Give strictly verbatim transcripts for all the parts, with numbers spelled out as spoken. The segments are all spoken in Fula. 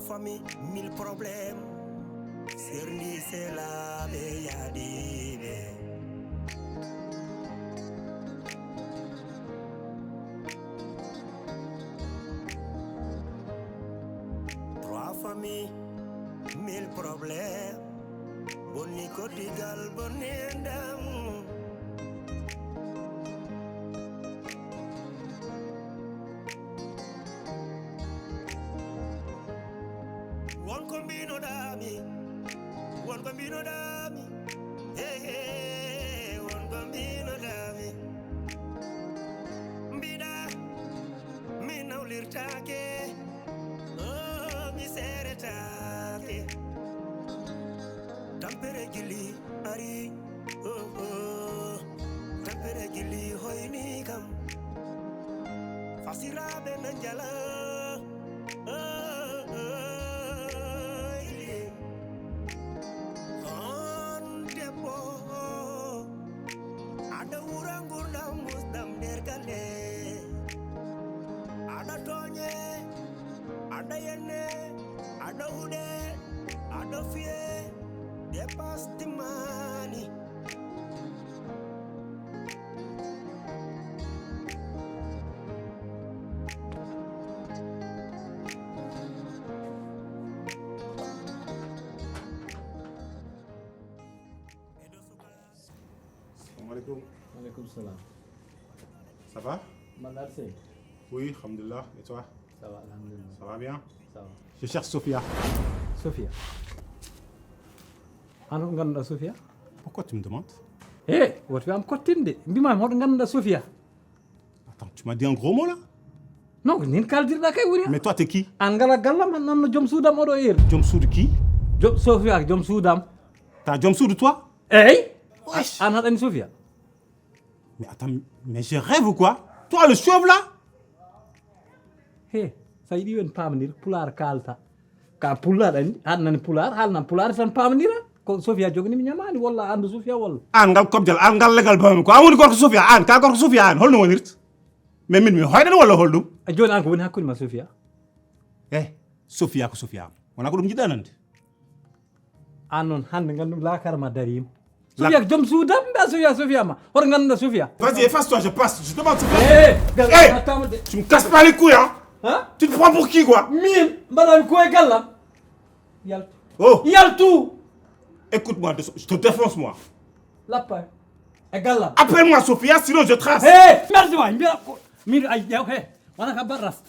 Famille, mille problèmes. Serndi selaɓe yaadiɓe. Trois familles, mille problèmes. Bonni koddigal, bonni enɗam. Won ko mbinoɗami, won ko mbinoɗami, hey, hey, won ko mbinoɗami. Mbiɗa, mi nawlirtake, oh, mi seretaake. Tampere gilli ari, oh, oh. Tampere gilli hoyni kam. Fasiraɓe na njala, oh, oh, ili. On debbo, aɗa wura ngurdam musɗam nder galle. Aɗa tooñe, aɗa yenne, aɗa huɗe, aɗa fiye, dépasse timmani. Salam alaikum. Wa alaikum salam. Ça va? Malade, c'est? Oui, alhamdulillah. Et toi? Ça va, alhamdulillah. Ça va bien? Ça va. Je cherche Sophia. Sophia? An on ganduɗa Sophia? Pourquoi tu me demandes? Eh, woto wi am kottin de. Mbima mi hoto ganduɗa Sophia. Attends, tu m'as dit un gros mot là? Non, ko nin kaldirɗa kay woni. Mais toi, t'es qui? An ngala gallam, an nanno joom suudam oɗo heure. Joom suudu qui? Joom Sophia, joom suudam. T'as joom suudu toi? Eyyi. Wesh. An haɗani Sophia? Mais attends, mais je rêve ou quoi? Toi, le chauve là? He, sa yiɗi wen pamnir, pulaar kalta. Ka pulaar ɗan, an nani pulaar, hal nan pulaar tan pamnira. Ko Sophia jogni mi ñamani, walla andu Sophia walla. An ngal kobjal, an ngal legal bawmi. Ko an woni gorko Sophia, an ka gorko Sophia, an holno wonirta? Mais min mi hoyɗen walla holɗum? A joni an ko woni hakkunde ma Sophia? Eh, Sophia ko Sophia. Wona ko ɗum jiɗɗa nande? An noon hannde nganndu laakara ma dariima. Sophia ko joom suudam, mbiya Sophia, Sophia ma. Hoto ngannduɗa Sophia. Vas-y, efface-toi, je passe. Je demande Sophia. Eh, gal, eh, attends, de. Tu me casses pas les couilles, hein? Hein? Tu te prends pour qui, quoi? Min, mbaɗami ko e gallam. Yaltu. Oh. Yaltu. Écoute-moi, je te défonce, moi. Lappa. E gallam. Appelle-moi Sophia, sinon je trace. Eh, merci waay, mbiya ko, min ay, ƴeew, he. Wona ka barras.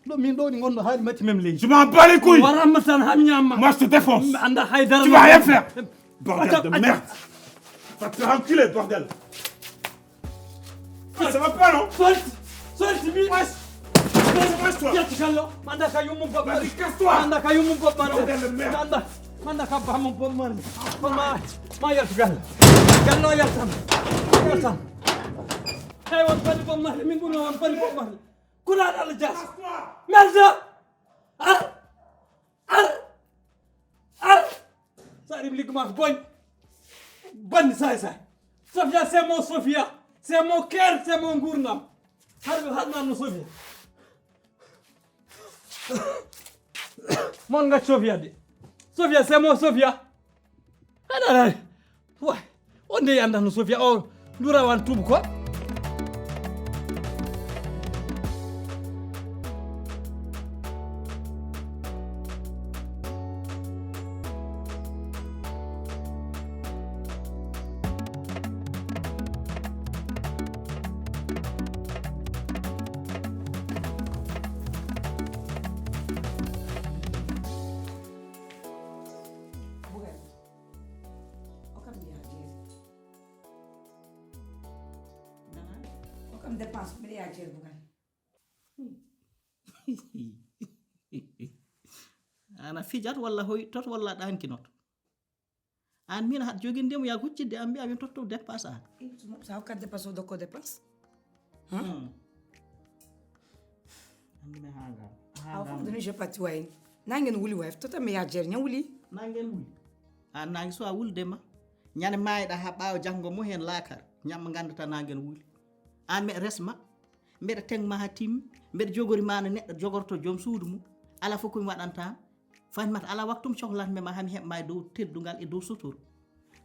Ɗo min ɗo ni gonɗo haali matti mem leydi. Je m'en bats les couilles. Waran ma tan ha mi ñamma. Moi, je te défonce. Mi anda haydara. Tu vas rien faire. Bordel de merde. Va te faire enculer, bordel. Ça va pas, non? Sorti. Sorti, mi. Wesh. Wesh, toi. Yaltu gallo. Manda ka yummu Bob Marley. Vas-y, casse-toi. Manda ka yummu Bob Marley. Bordel de merde. Manda, manda ka bamu Bob Marley. Ma, ma yaltu gallo. Gallo yaltam. Yaltam. Hey, won bani Bob Marley. Min ɓurno won bani Bob Marley. Kulan Allah jas. Merda. Ar. Ar. Ar. Sa ɗim liggu ma ko boñ. Bandi say say. Sophia, c'est mon Sophia. C'est mon cœur, c'est mon gurdam. Har, har nan no Sophia. Mon nga Sophia de. Sophia, c'est mon Sophia. Aɗa aɗa. Wa. O nde yanda no Sophia o. Lura wan tubu ko. Bugan. O kam mi yaha jeeri. Nana, o kam dépense mbiɗa yaha jeeri Bugan. Ana fijat walla hoytot walla ɗankinot. An min haɗ jogindemo ya huccidde an mbiya min totto dépense an. Sa hokkat dépense o dokko dépense. Andina ha ngal. Awa fof doni je pati wayi. Nangen wuli wayi tota mi ya jer ña wuli. Nangen wuli. An nangi so a wulde ma. Ñande mayɗa ha ɓawo janngo mo hen laakar. Ñamma gandata nangen wuli. An mi resma. Mbeɗa teg ma ha timmi. Mbeɗa jogori ma no neɗɗo jogorto joom suudu mum. Ala fof ko mi waɗanta. Fahimata, alaa waktu mo cohlatmi ma, hami heɓ ma e dow teddungal, e dow suturu.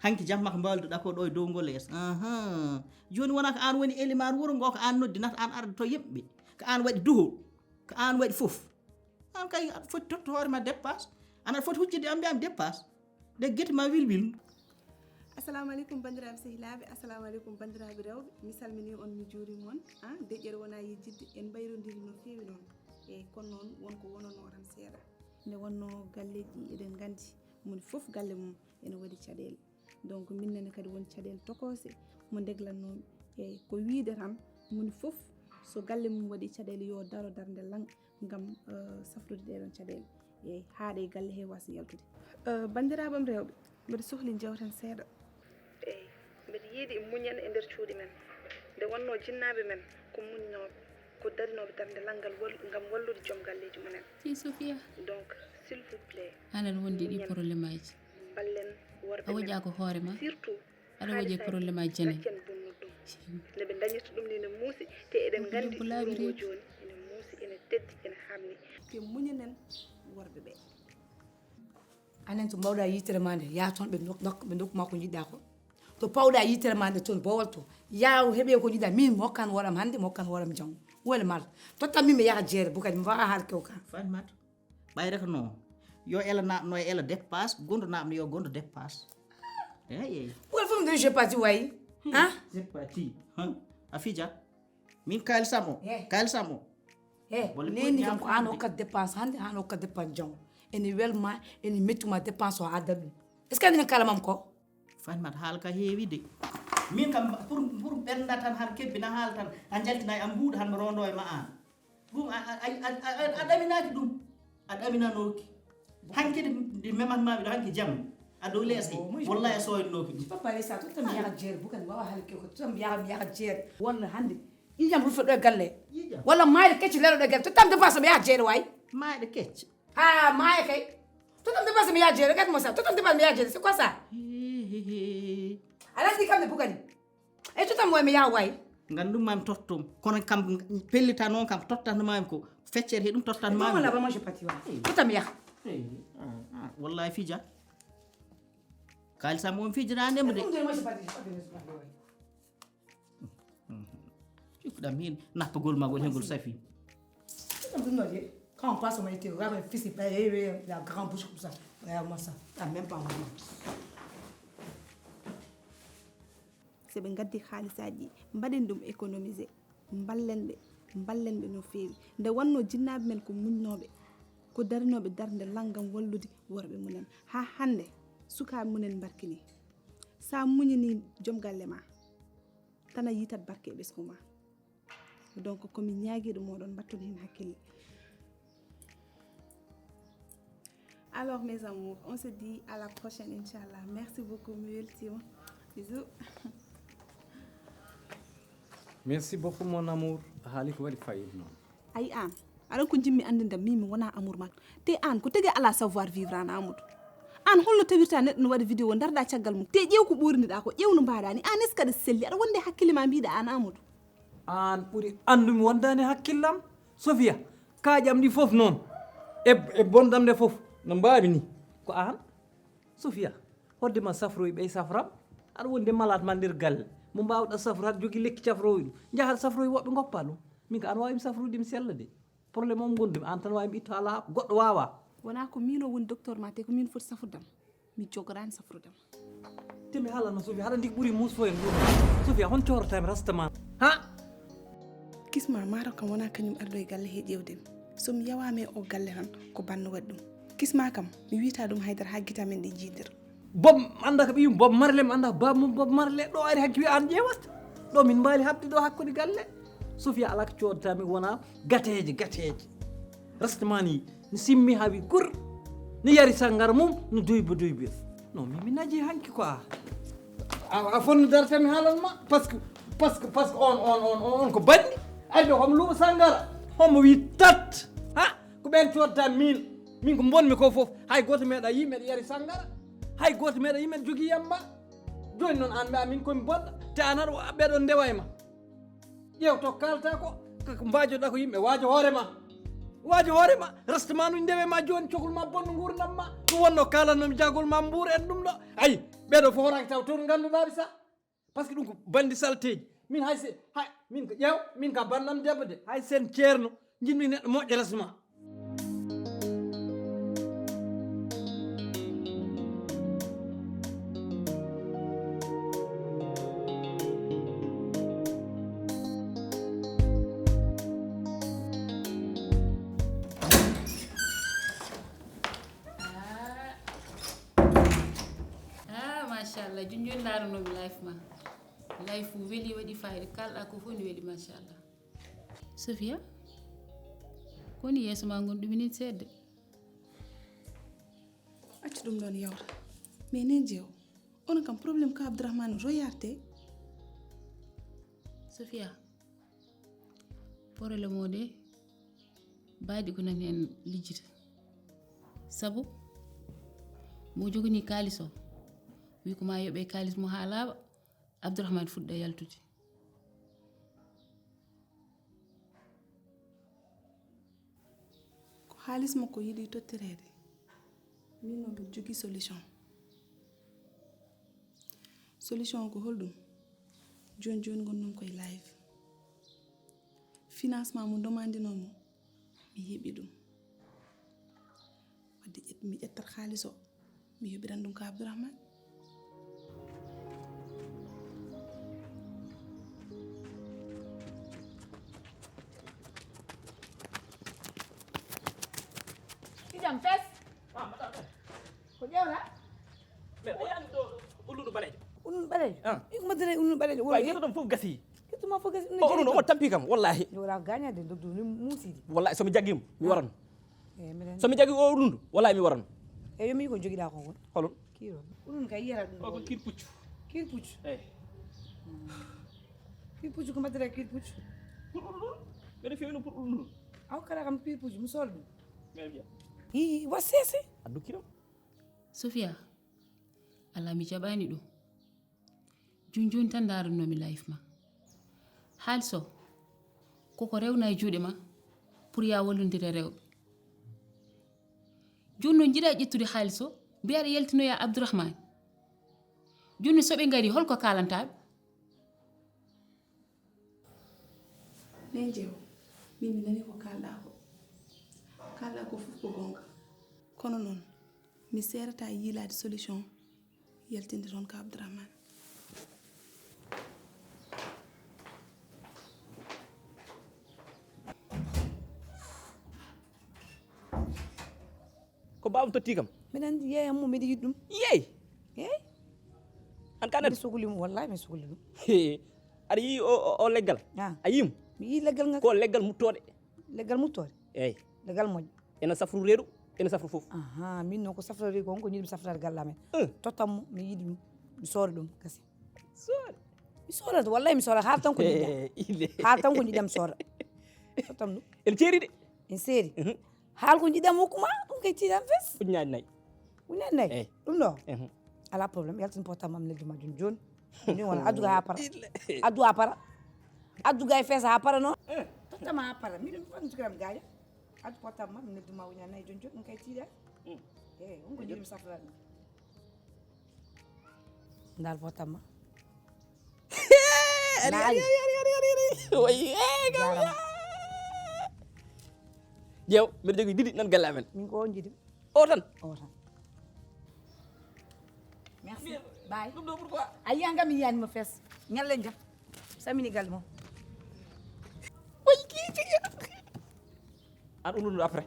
Hanki jamma ko mbalduɗa ko ɗo e dow ngol lees. Ahan. Jooni wona ko an woni elimaan wuro ngo, ko an noddinata, an arda to yimɓe. Ko an waɗi duho. Ko an waɗi fof. An kay aɗa foti totta hoore ma dépasse. An aɗa foti huccitde am, mbiya mi dépasse. De gete ma wilwil. Assalamu aleykum banndiraaɓe sehilaaɓe, assalamu aleykum banndiraaɓe rewɓe. Mi salminii on, mi juuriima on. Ah, deƴƴere wonaa yejjitde, en mbayrondiri no feewi noon. Eeyi, kono noon won ko wonanoo tan seeɗa. Nde wonnoo galleeji ɗi eɗen nganndi, moni fof galle mum ene waɗi caɗeele. Donc, min nene kadi won caɗeele tokoose mo ndeglannoomi. Eeyi, ko wiyde tan, moni fof so galle mum waɗi caɗeele, yo daro darnde laŋ ngam eh, safrude ɗee ɗoon caɗeele. Eeyi, haa ɗe galle he waasa yaltude. Eh, banndiraaɓe am rewɓe, mbeɗa sohli jewten seeɗa. Eeyi, mbeɗa yiɗi muñal e nder cuuɗi men. Nde wonnoo jinnaaɓe men ko muñnooɓe, ko darinooɓe darnde lanngal wal- ngam wallude joom galleeji mumen. Ci Sofia. Donc, s'il vous plaît, Alan wondi ɗi problème aji. Ballen worɓe A woƴa ko hoore ma. Surtout aɗa woƴe problème aji jene. Gaccen bonnude ɗum. Nde ɓe dañirta ɗum ni ne muusi, te eɗen nganndi wuro ngo jooni ene muusi, ene teddi, ene haamni. Te muñanen worɓe ɓe. Anen to mbawɗa yitere ma nde, yaa toon ɓe ndok- ndok- ɓe ndokku ma ko jiɗɗa ko. To pawɗa yitere ma nde toon bowal to, yaa heɓe ko jiɗɗa, min mi hokkan wooram hannde, mi hokkan wooram janngo. Wole mal. Totta min mi yaha jeere, bukadi mi wawa haal kew ka. Fahimata, ɓayre ko noon. Yo ela naɓno e ela dépasse, gondo naɓno yo gondo dépasse. Eyi, eyi. Wol fof mi je parti wayi. Ha? C'est parti. Hein? A fija. Min kalisam o. Eh. Kalisam o. He, leni kam ko an hokkat dépense hannde, an hokkat dépense janngo. Ene welma, ene mettuma dépense o adda ɗum. Est ce que andina kala mam ko? Fahimata, haala ka heewi de. Min kam pour pour ɓenda tan har kebbina haala tan, a jaltina e am mbuuɗo han mi rondo e ma an. Ɗum a a a a a ɗaminaki ɗum. A ɗaminanoki. Hanki de mematma mi ɗo hanki jam. A dow lees he. Wallahi a soynoki ɗum. Papa Resa, to tan mi yaha jeere bukan wawa halke ko to tan mi yaha mi yaha jeere. Walla hannde ƴiƴam rufe ɗo e galle. Walla mayde kecce lelo ɗo e galle to tan dépense mi yaha jeere wayi. Mayde kecce. Ha maya kay. To tan dépense mi yaha jeere gat mo sa to tan dépense mi yaha jeere c'est quoi ça? Alasni kam ne bugani. E to tan mo mi yaha wayi. Ngandum mam tottum kono kam pellita noon kam tottanmami ko feccere he ɗum tottanmami. Mama laba moi je parti wayi. To tan mi yaha. Wallahi fija. Kalisam on fijirande mo de. Ɗum de moi je parti je parti wayi. Cikkuɗam heen nappagol ma ngol hengol safi. Ɗum ɗum noje. Quand on passe on a été vraiment fils et père et la grande bouche comme ça. Regarde-moi ça. T'as même pas envie. So ɓe ngaddi haalisaaji ɗi, mbaɗen ɗum économiser, mballen ɓe, mballen ɓe no feewi. Nde wannoo jinnaaɓe men ko muñnooɓe, ko darinooɓe darnde laŋ ngam wallude worɓe mumen. Haa hannde, sukaaɓe mumen mbarkinii. So a muñinii joom galle maa, tan a yiitat barke e ɓesngu maa. Donc, ko mi ñaagiiɗo mooɗon, mbaɗton heen hakkille. Alors, mes amours, on se dit à la prochaine, Inch'Allah. Merci beaucoup, mi weltiima. Bisous. Merci beaucoup mon amour, a haali ko waɗi fayida noon. Ayi aan, aɗa ko jimmi anndinde mi mi wonaa amour maa. Te aan ko tigi alaa savoir vivre aan Amadou. Aan holno tawirta neɗɗo no waɗa vidéo ndarɗa caggal mum te ƴeew ko ɓoorniɗaa ko ƴeew no mbaɗaa ni aan est-ce que aɗa selli aɗa wonde hakkille ma mbiɗa aan Amadou. Aan ɓuri anndumi wondaani hakkillam. Sofia, kaaƴam ɗi fof noon e e bonndam nde fof no mbaawi ni ko aan. Sofia, hoddema safroy ɓey safram. Aɗa wondi e malade ma nder galle mo mbaawɗa safrude aɗa jogii lekki cafroowi ɗum njaha aɗa safroy woɓɓe ngoppa ɗum. Min ko an waawi mi safrude mi sella de. Problème o mo ngonndumi an tan waawi mi itto alaa goɗɗo waawaa. Wonaa ko miin o woni docteur ma te ko miin foti safrude am. Mi jogoraani safrude ma. Te mi haalanma Sofia haɗa ndik ɓuri muus fof en ɗum. Sofia hon coorotaami rasta ma ha. Kisma maaro kam wonaa kañum arɗo e galle he ƴeewde mi. So mi yawaama e o galle tan ko banno waɗi ɗum. Kisma kam mi wiyata ɗum haydara haa gite amen ɗe njiidira. Bob annda ko ɓiyum Bob Marley mi annda ko baaba mum Bob Marley ɗo ari hanki wiya an ƴeewat. Ɗo min mbaali haɓde ɗo hakkude galle. Sofia alaa ko coodata mi wona gateeje gateeje. Rasta ma ni mi simmi haa wi kur. Mi yari sanngara mum no duyba duyba. Non mi mi naji hanki quoi. A a fonno darata mi haalan ma parce que parce que parce que on on on on ko banni. Ari ɗo homo luuɓa sanngara homo wi tat ha. Ko ɓen coodata min min ko bonmi ko fof hay gooto meeɗa yi meɗa yari sanngara. Hay gooto meeɗa yi meɗa jogii yamba. Jooni noon aan mbiya min komi bonɗo te aan aɗa ɓeɗon ndewa e ma. Ƴeew to kaalta ko ko mbaajoɗa ko yimɓe waajo hoore ma. Waajo hoore ma, rasta ma no ndewe ma jooni, cokol ma bonno nguurndam ma. Ɗum wonno kaalannomi jagol ma mbuur en ɗum ɗo. Ayi, ɓeɗo fof horaaki taw toon ngannduɗaa ɓe sa. Parce que ɗum ko bandi salteeji. Min hay se, hay, min ko ƴeew, min ka bannam debbo de. Hay sen ceerno, jinmi neɗɗo moƴƴo resma. Ah, ah, machallah, junjun ndarunomi life ma. Life weli, waɗi fayida, kalɗa ko fof ne weli, machallah. Sofia, koni yeeso ma ngon ɗumini seeɗa? Accu ɗum ɗon yawta. Mais nen jeew, onon kam problème ka Abdourahmane royarte. Sofia, problème o de, baadi ko nan heen lijjita. Sabu mo jogani kaalis o, wi ko ma yoɓe kaalis mo haa laaɓa, Abdourahmane fuɗɗa yaltude. Ko haalis makko yiɗi tottireede. Min noon mbiɗa jogii solution. Solution o ko holɗum? Jooni jooni ngonɗum koye live. Financement mo demandinoo mo, mi heɓi ɗum. Wadde ƴet-, mi ƴettat haalis o, mi yoɓiran ɗum ka Abdourahmane. Ijam fes. Ah, mbaɗa ɓe. Ko ƴeewɗa? Mais o yaani ɗo ulludu ɓaleejo. Ulludu ɓaleejo? Ah. Iko mbaɗata e ulludu ɓaleejo? Waaye, wuro yeeso ɗon fof gasi. Yeeso ma fof gasi, o ulludu omo tampi kam, wallahi. Yo wala gañade, dogdu ni muusidi. Wallahi, so mi jaggi mo, mi waran. Eh, miɗen so mi jaggi o ulludu, wallahi mi waran. E yo mi ko jogiɗa ko kon. Holon? Kiiro. Ulludu kay yiyata ɗum. O ko kiir puccu. Kiir puccu? Eh. Kiir puccu ko mbaɗata kiir puccu? Pour ulludu? Mbeɗa feewino pour ulludu. Aw kala kam kiir puccu, mi sool ɗum. Mbeɗa fiya. Ii, wa seese. Addu kiiro. Sofia, alaa mi jaɓaani ɗum. Jooni jooni tan ndaarannoomi live ma. Haalis o, koko rewna e juuɗe ma pour ya wallondire rewɓe. Jooni noon njiɗa ƴettude haalis o, mbiya aɗa yaltinoya Abdourahmane. Jooni so ɓe ngari, holko kaalantaa ɓe? Nen jeew, min mi nani ko kaalɗa ko. Kaalɗa ko fof ko goonga. Kono noon, mi seerata yiilaade solution yaltinde toon ka Abdourahmane. Ko baawam totti kam. Mbiɗa anndi yeeyam mo mbiɗa yiɗi ɗum. Yeey. Yeey. An ka mbiɗa sogli mo, wallahi mi sogli ɗum. Aɗa yii o, o, o leggal? Ah. A yii mo? Mi yii leggal ngal. Ko leggal muttooɗe. Leggal muttooɗe? Eey. Leggal moƴƴo. Ena safru reedu, ena safru fof. Aha, min noon ko safrori ko, on ko ñiɗmi safrade galle amen. Eh. Tottam mo, mi yiɗi ɗum. Mi sooda ɗum, kasi. Sooda? Mi soodata, wallahi mi soodata. Haal tan ko jiɗɗa. Eh, ile. Haal tan ko jiɗɗa mi sooda. Tottam ɗum. Ene ceeri de. Ene seeri. Mhm. Haal ko jiɗɗa mi hokkuma, ɗum kay tiiɗam fes. Ujunaaji nayi. Ujunaaji nayi? Eey. Ɗum ɗo? Mhm. Alaa problème, yaltin portable am, neldu ma jooni jooni. Ni wona, addu ga haa para. Ile. Addu haa para. Addu ga e fees haa para noon. Eh. Tottama haa para. Miɗo foti cukaram gaajo. Addu portable ma, mi noddu ma ujunaaji nayi jooni jooni, ɗum kay tiiɗa. Mm. Eh, ɗum ko jiɗmi safrade ɗum. Ndaar portable ma. Ari, ari, ari, ari, ari, ari. Oyi, eh, gam ya. Ƴeew, mbiɗa jogii ɗiɗi nan galle amen. Min ko on jiɗi. O tan? O tan. Merci. Bye. Ɗum ɗo pourquoi? A yiyan kam mi yiyani mo fees. Ñalle jam. Samini gal mo. Oyi, kii, kii. An ulludu après.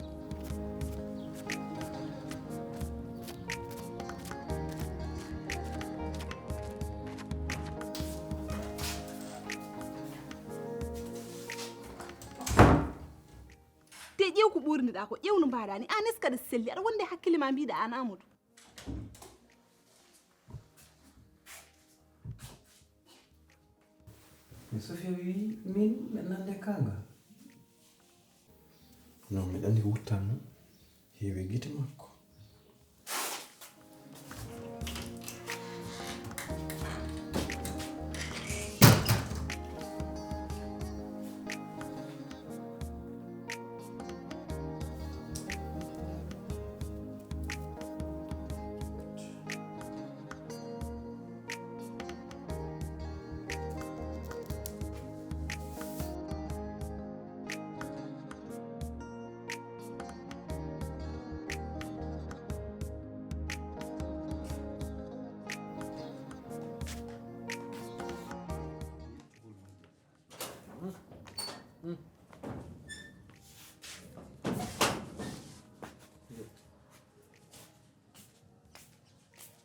Te ƴeew ko ɓoorniɗaa ko, ƴeew no mbaɗaa ni. Aan est-ce que aɗa selli? Aɗa wondi e hakkille ma mbiɗa aan Amadou. Mais Sofia wi min mi nande kanga. Non, miɗa andi ko wuttanno heewi gite makko.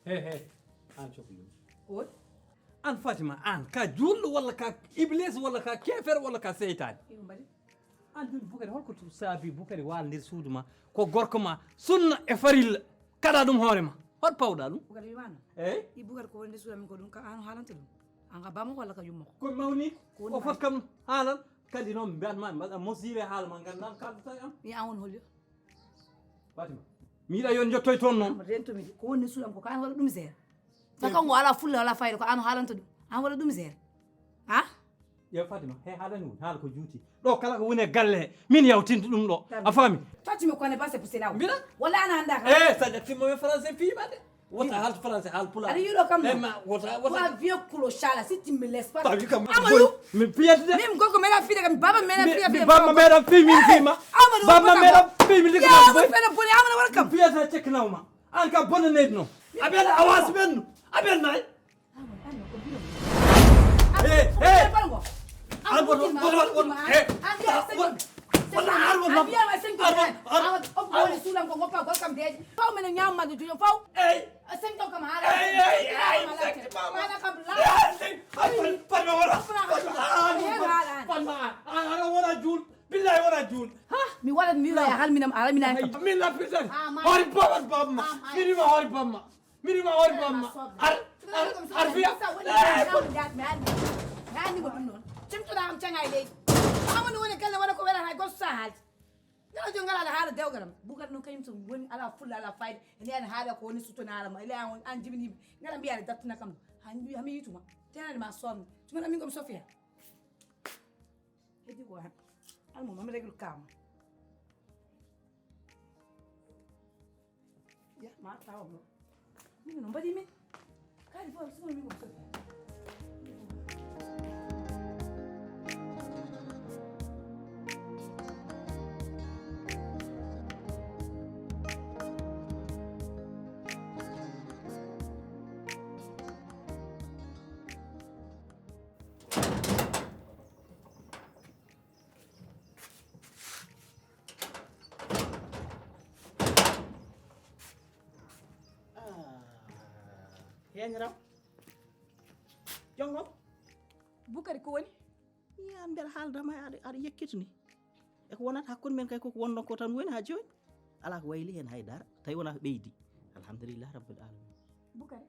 He, he. An cokli. Oi. An Fatima, an ka julɗo walla ka iblis walla ka kefer walla ka seytaane? Ibu mbaɗi. An joni Bukari, holko tu saabi Bukari waal nder suudu ma? Ko gorko ma, sunna e farilla. Kaɗa ɗum hoore ma. Hol pawɗa ɗum? Bukari wimano. Eyi? I Bukari ko wonde suudu amin ko ɗum, ka an haalanta ɗum. An ka bamako walla ka yummako? Ko mawni, ko woni o fot kam haalal. Kadi noon, mbiyan ma, mbaɗa mosire haala ma, nganndan kalɗata e am. Mi an woni holyo? Fatima, mi yiɗa yon jottoy toon noon. Rentomi de, ko woni suudu am ko, ko an waɗa ɗum seer. Sa kanko ala fulla, ala fayda, ko an haalanta ɗum. An waɗa ɗum seer. Ha? Yo Fatima, he haalani woni, haala ko juuti. Ɗo kala ko woni e galle he, min yawtinta ɗum ɗo. A faami? Toi, tu me connais pas, c'est pour cela. Mbiɗa? Wala an hannda ka. Eh, ça dépend, mais français fii ma de. Wota haal français, haal pulaar. Aɗa yiɗo kam. Eh, ma, wota, wota. Toi, vieux clochard là, si tu me laisses pas. Tawi kam, Amadou. Mi piyata de. Min gorko meɗa fiide kam, baba meɗa fiide. Mi baba meɗa fii min fii ma. Amadou, baba meɗa fii min ligga. Amadou, fena boni, Amadou, wala kam. Mi piyata cek nawma. An ka bona net no. Abel awas benno. Abel nay. Hey, hey. An boto, boto, boto, boto. Hey. Wala, wala, wala. An biya ma cinq ans. Awa o boni suulam ko ngoppa gol kam deeji. Faw men ñaam ma du faw. Hey. Cinq ans kam hala. Hey, hey, hey. Hala kam la. Hey, hey. Pardon, wala. Pardon. Wala jul. Billahi wala jul. Ha, mi wala mi wala hal minam ala minam. Min la pitan. Hori baba baba. Miri ma hori baba. Mbiɗima hoore bamma. Ar, ar, ar fiya. Nani ko ɗum noon. Cimtoɗa am caŋa e leydi. Amoni woni galle waɗa ko weɗata hay goto sa haalde. Ngala jo ngala ala haala dewgal am. Bugal noon kañum so woni ala fulla ala fayda. Ene yani haala ko woni sutto naala ma. Ila an an jibini. Ngala mbiya ala dattina kam. Hami yituma. Tenani ma somni. Tuma min gom Sofia. Heddi ko han. Almo mam regul kama. Ya, ma tawa mo. Min no mbaɗi min. Kadi fof suma min ko sofi. Heñram. Jongom. Bukari ko woni? Iya, mbel haaldama aɗa aɗa yekkitini. E ko wonata hakkunde men kay koko wonno ko tan woni ha joni. Ala ko wayli hen hay dara. Tawi wona ko ɓeydi. Alhamdulillah rabbil alamin. Bukari.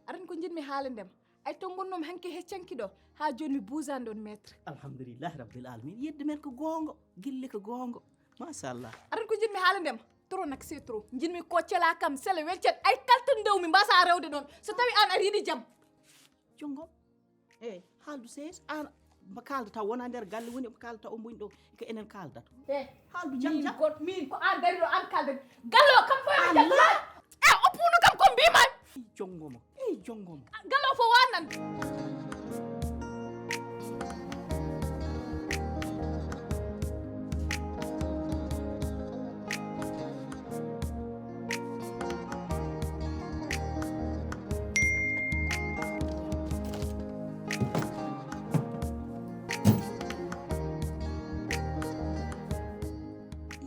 Aran ko jinmi haalande ma. Ay to ngonnomi hanki he canki ɗo. Ha joni mi buusani ɗon maître. Alhamdulillah rabbil alamin. Yedde men ko goonga. Gille ko goonga. Machallah. Aran ko jinmi haalande ma. Trop nak c'est trop. Jinmi ko cela kam sele welcet ay kalta ndewmi mbasa rewde ɗon. So tawi an aɗa yiɗi jam. Jongom. Eyi, haaldu seeɗa. An mbo kaalda taw wona nder galle woni mbo kaalda taw o mboni ɗo ko enen kaaldata. Haaldu jam jam. Min ko an dari ɗo an kaalda. Galle o kam fof e jam. E o puuno kam ko mbima. Jongoma. Eyi jongoma. Galle o fof wanan.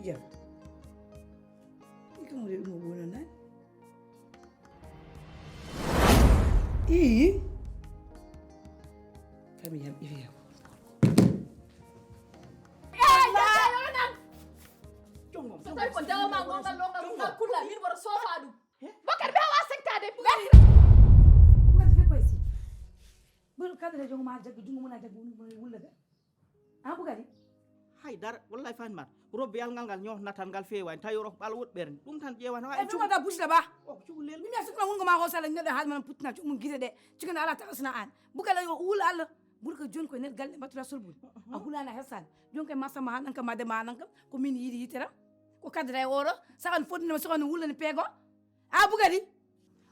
Iya. Ika mo de ɗum o wonanani. Ii. Famiyam iriya. Jongom. So tawi ko dawa ma gongal longal kulla min mboɗo soofa ɗum. Bokar ɓe hawa sektade. Bokar ɓe koye si. Bokar kadre jongo ma jaggi jungo mum a jaggi wulde de. An Bukari? Hay dara wallahi fanimata. Robbiyal ngal ngal ñootnatal ngal feewani tawi o roko ɓala woɗɓere nde ɗum tan ƴeewata. E fimata bucda ba. O ko cukalel. Min mi a sukla wongo ma ko sala neɗɗo haal man puttina cuk mum gite ɗe. Cikana ala taxasna an. Bukala yo uul Allah. Burka joni ko ner galle mbattuɗa solbude. A hulana hesal. Joni kay masama hanan kam madama hanan kam ko min yiɗi yitera. Ko kadra e oro sakan fodde ma sokano wulani peego. A Bukari?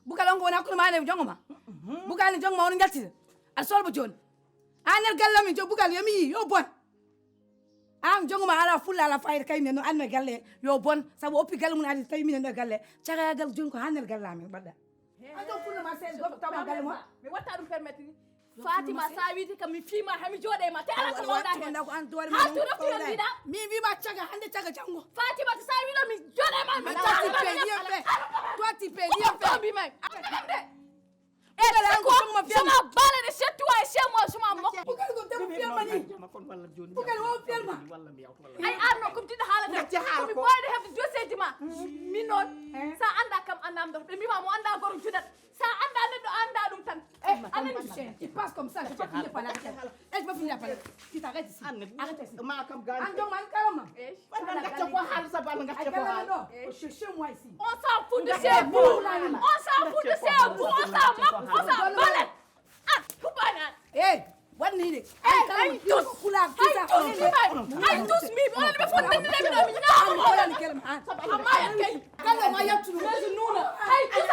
Bukari on ko woni hakkunde ma e jongo ma. Bukari ne jongo ma on njaltida. Aɗa solba joni. An ner galle amin jo Bukari yo mi yi yo bon. An jongo ma ala fulla ala fayda kay men no an ner galle yo bon. Sabu oppi galle mun adi tawi minen ɗo galle. Cagagal joni ko han ner galle amin mbaɗɗa. An jo fulla ma sen goto taw ma galle mo. Mi watta ɗum permettre ni. Fatima, sa witi kam mi fima hami joɗe ma te ala ko mawɗa hen. Ha tu rafti yon dida. Mi wima caga hande caga jango. Fatima, sa wilo mi joɗe ma mi. Toi tu peux rien faire. Toi tu peux rien faire. Bi mai. Eh, je m'en bats les de chez toi et chez moi, je m'en moque. Pourquoi le groupe de firme ni? Pourquoi le groupe firme? Ay arno comme tu de hala de. Comme boy de have de dossier dima. Minon. Sa anda kam andam do. Be mi ma mo anda gorum judat. Sa anda ne do anda dum tan. Eh, anan tu. Il passe comme ça, je peux finir par là. Eh, je peux finir par là. Tu t'arrêtes ici. Arrête ici. Ma kam gani. Ando man kalama. Ngacce ko hal sa bal ngacce ko hal. Cherchez-moi ici. On s'en fout de chez vous. On s'en fout de chez vous. On s'en moque. On s'en balèque. Ah, hubanan. Hey, what need it? Hey, I touch. I touch. I touch me. Wala be fo tan de mi no mi na. Amaya kay. Kala ma yattu. Nuna. I touch.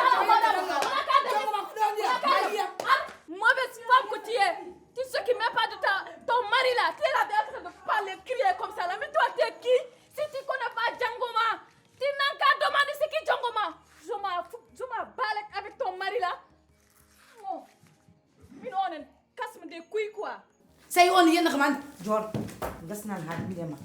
Mauvaise femme que tu es. Tu sais qui met pas de ta ton mari là. Tu es là en train de parler, crier comme ça là. Mais toi, t'es qui? Si tu connais pas Django ma, tu n'as qu'à demander c'est qui Django ma. Je m'en fous. Je m'en balèque avec ton mari là. Oh. Min onen kasma de kuy quoi. Sey on yenna kam an jor. Gasnan ha binde ma.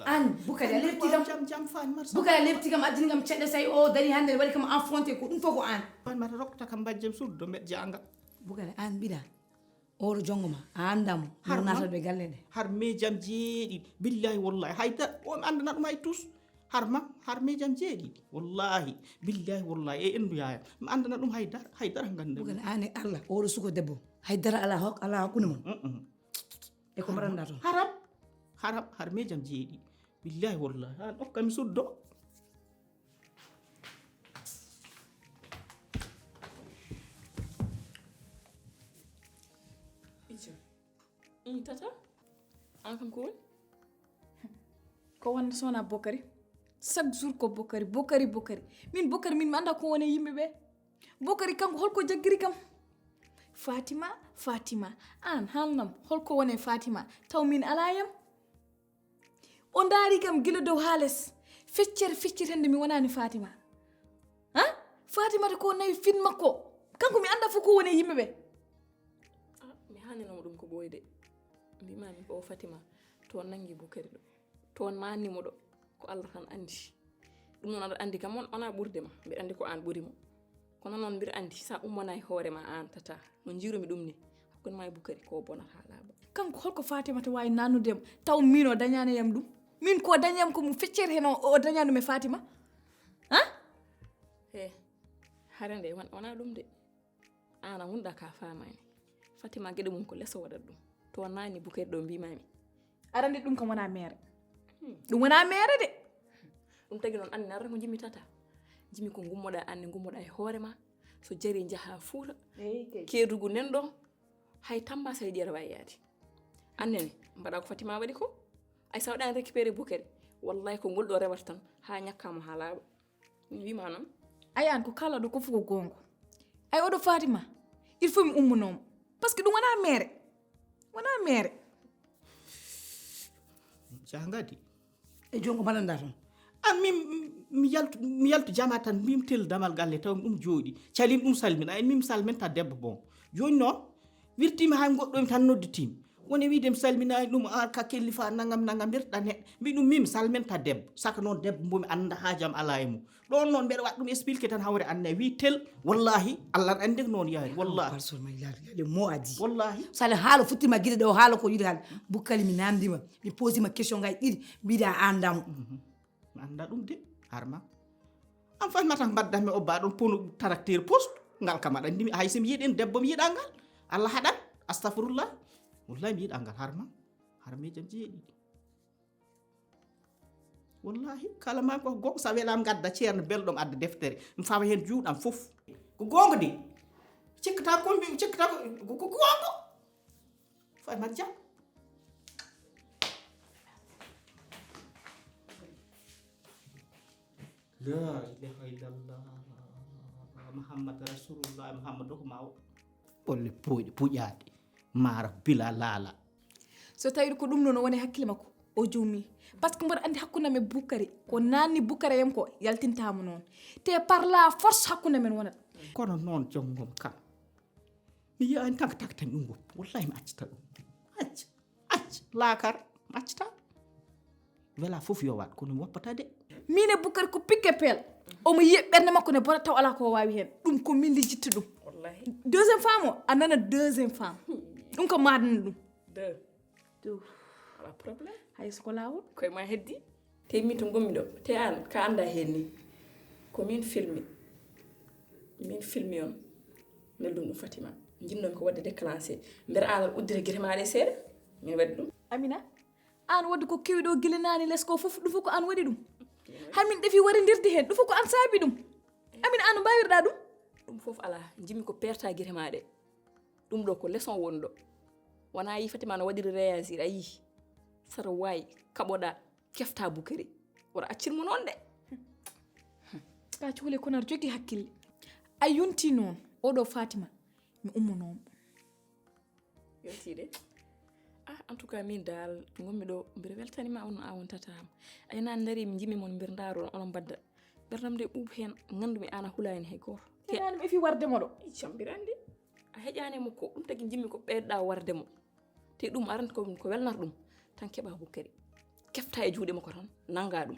An bukari a lepti kam. Jam jam fan mar. Bukari a lepti kam addini kam cedde sey o dari hande wari kam affronter ko dum foko an. Fan mar rokta kam bajjem suddo met janga. Bukari an bida. Oro jongoma andam. Har nata be galle de. Har me jam jeedi billahi wallahi hayda o andana dum hay tous. Har ma har me jam jeedi wallahi billahi wallahi e endu yaya mi andana dum haydara haydara ganda. Bugal ane Allah oro suko debbo haydara ala hok ala hakkunde mon. E ko maranda ton. Haram haram har me jam jeedi billahi wallahi an okka mi suddo. Ijo. Tata an kam ko woni? Ko wonde sona Bokari. Chaque jour ko Bokari, Bokari, Bokari. Min Bokari min mi anda ko woni yimbe be. Bokari kanko holko jaggiri kam? Fatima, Fatima. An halnam holko woni Fatima? Taw min ala yam. O ndaari kam gila dow haa les. Feccere feccere hande mi wonani Fatima. Ha? Fatima ko nawi fin makko. Kanko mi anda fu ko woni yimbe be. Ah, mi hanino mo dum ko boyde. Mbimami ko o Fatima to nangi Bukari do. To nanni mo do. Ko Allah tan andi. Dum non ada andi kam on ona burde ma. Mbi andi ko an buri mo. Kono non mbir andi sa ummanay hoore ma an tata. No jiiru mi dum ni. Hakkunde ma e Bukari ko bonata laba. Kanko holko Fatima to wawi nanude mo. Taw mino dañani yam dum. Min ko dañi yam ko mo feccere hen o dañani me Fatima. Ha? He. Harande wona dum de. An a wonda ka famani. Fatima gede mum ko leso waɗat ɗum. To nani Bukari ɗo mbimami. Arande ɗum kam wona mere. Ɗum wona mere de. Ɗum tagi noon anndi narre ko jimmi tata. Jimmi ko gummoɗa anne gummoɗa e hoore ma. So jari jaha Fuuta. Keedugu nen ɗo. Hay Tamba say ƴeer wawi yaade. Annene mbaɗa ko Fatima waɗi ko. Ay sa waɗani récupéré Bukari. Wallahi ko ngol ɗo rewata tan ha ñakkamo ha laaɓa. Mi wima noon. Ay an ko kala ɗo ko fuko gongo. Ay oɗo Fatima. Il faut mi ummunomo. Parce que ɗum wona mere. Wona mere. Jangadi. E jongo mbaɗanɗa toon. An min mi yaltu mi yaltu jama tan min tel damal galle taw ɗum jooɗi calim ɗum salmina en min salminta debbo bon. Joni noon wirtima hay goɗɗo mi tan nodditimi. Woni wiide mi salminaani ɗum an ka kellifa nangam nangam mbirɗa neɗɗo mbi ɗum min mi salminta debbo saka noon debbo mbo mi annda haajam alaa e mum. Ɗoon noon mbeɗa waɗa ɗum expliqué tan hawre annda wi tel wallahi Allah aɗa anndi ko noon yaari wallahi. Kalsol ma yaade yaade mo adi. Wallahi. Sale haala futtima gide ɗo haala ko yiɗi haala bukkali mi namdima mi posima question ngaji ɗiɗi mbiɗa andamo. Mi annda ɗum de harma. An fat mata mbaddan mi obba ɗon ponu taraktir post ngal kam aɗa anndi hay so mi yiɗin debbo mi yiɗa ngal. Allah haɗan. Astafirullah. Wallahi mi yiɗa ngal harma. Harme jam jeeɗi. Wallahi kala ma ko gonga sa welam gadda ceerno belɗo adda deftere mi fawa hen juuɗam fof. Ko gonga de. Cikkata ko mbi cikkata ko ko gonga. Fat mat jam. La ilaha illallah. Muhammad rasulullah muhammad ko mawo. Bolle puuƴi puuƴaade. Mara bila laala. So tawi ko ɗum noon o woni hakkille makko o jummi. Parce que mboɗo anndi hakkunde men bukkari ko nanni bukkari en ko yaltintamo noon. Te par la force hakkunde men wonat. Kono noon jongom kam. Iya, en tak tak tan ɗum wop. Wallahi mi accata ɗum. Acc, acc, laakar, mi accata. Wela fof yo waɗ, kono mi woppata de. Min e Bukar ko pique pelle. Omo yiya ɓernde makko ne bona taw alaa ko o waawi heen. Ɗum ko min lijjitta ɗum. Wallahi. Deuxième femme o, a nana deuxième femme. Ɗum ko maadana ɗum. Deux. Deux. Ala problème. Hay so ko laawol. Koye ma heddi. Te min to ngonmi ɗo, te aan ka annda heen ni. Ko min filmi. Min filmi on. Nelɗum ɗum Fatima. Njinnoomi ko waɗde déclenché. Mbeɗa aan aɗa uddira gite ma ɗe seeɗa. Min waɗi ɗum. Amina, aan waɗi ko kewi ɗo gila naane les ko fof, ɗum fof ko aan waɗi ɗum. Hamin ɗefi warindirde heen, ɗum fof ko aan saabi ɗum. Amina, aan no mbaawirɗa ɗum? Ɗum fof alaa. Njimmi ko perta gite ma ɗe. Ɗum ɗo ko leçon woni ɗo. Wona a yii Fatima no waɗiri réagir, a yii. Sara wayi, kaɓoɗa, kefta Bukari. Wara accir mo noon de. Ka cuule kono aɗa jogii hakkille. A yonti noon, oɗo Fatima, mi ummonooma. Yonti de. Ah, en tout cas, min dal, ngonmi ɗo, mbiɗa weltanima on, a wontata am. Ay, nan dari, mi jimi mon, mbiɗa ndaaro, onon mbadda. Ɓerdam de ɓuuɓ heen, nganndu-mi aan a hulaani hay gooto. Te aan mi efi warde mo ɗo. Ey, jam mbiɗa anndi. A heƴaani mo ko, ɗum tagi njimmi ko ɓeyɗa warde mo. Te ɗum aranta ko, ko welnata ɗum. Tan keɓa Bukari. Kefta e juuɗe makko tan, nannga ɗum.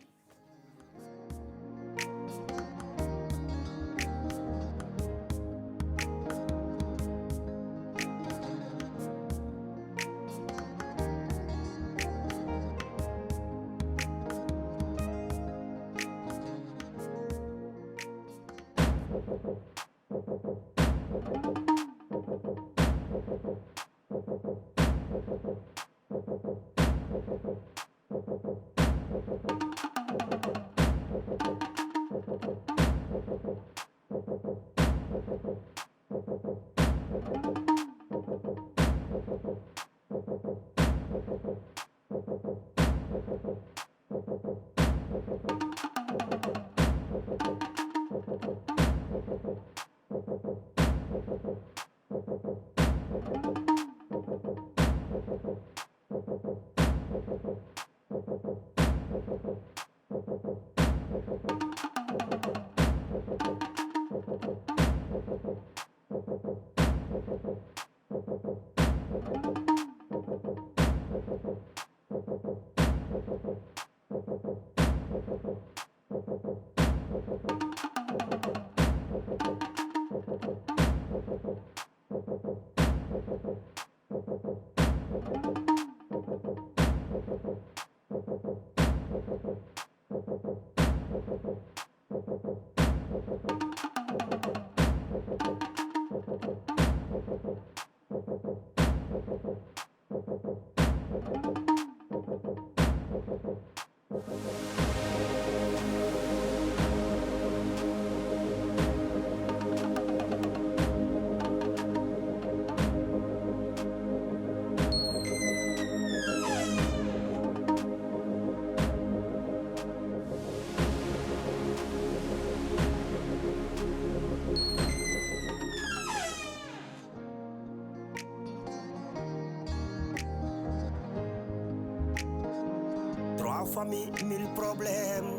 Trois familles, mille problèmes.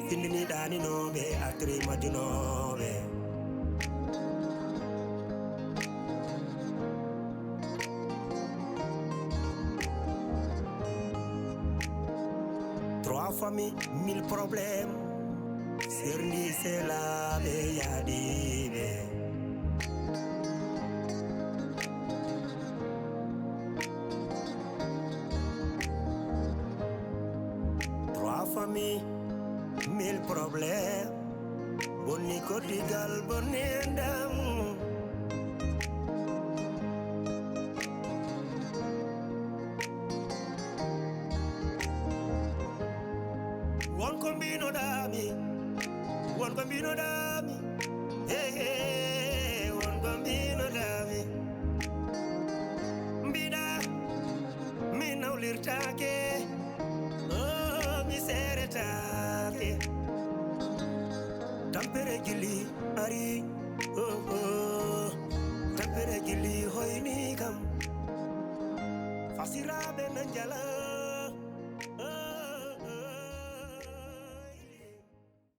Findini ɗaninooɓe, atri majjunooɓe. Trois familles, mille problèmes. Serndi selaaɓe yaadiiɓe. Trois familles, mille problèmes. Bonni koddigal, bonni enɗam. Won ko mbinoɗaami, won ko mbinoɗaami. Hey, hey, won ko mbinoɗaami. Mbiɗa, mi nawlirtaake. Oh, mi seeretaake. Tampere jilli ari. Oh, oh.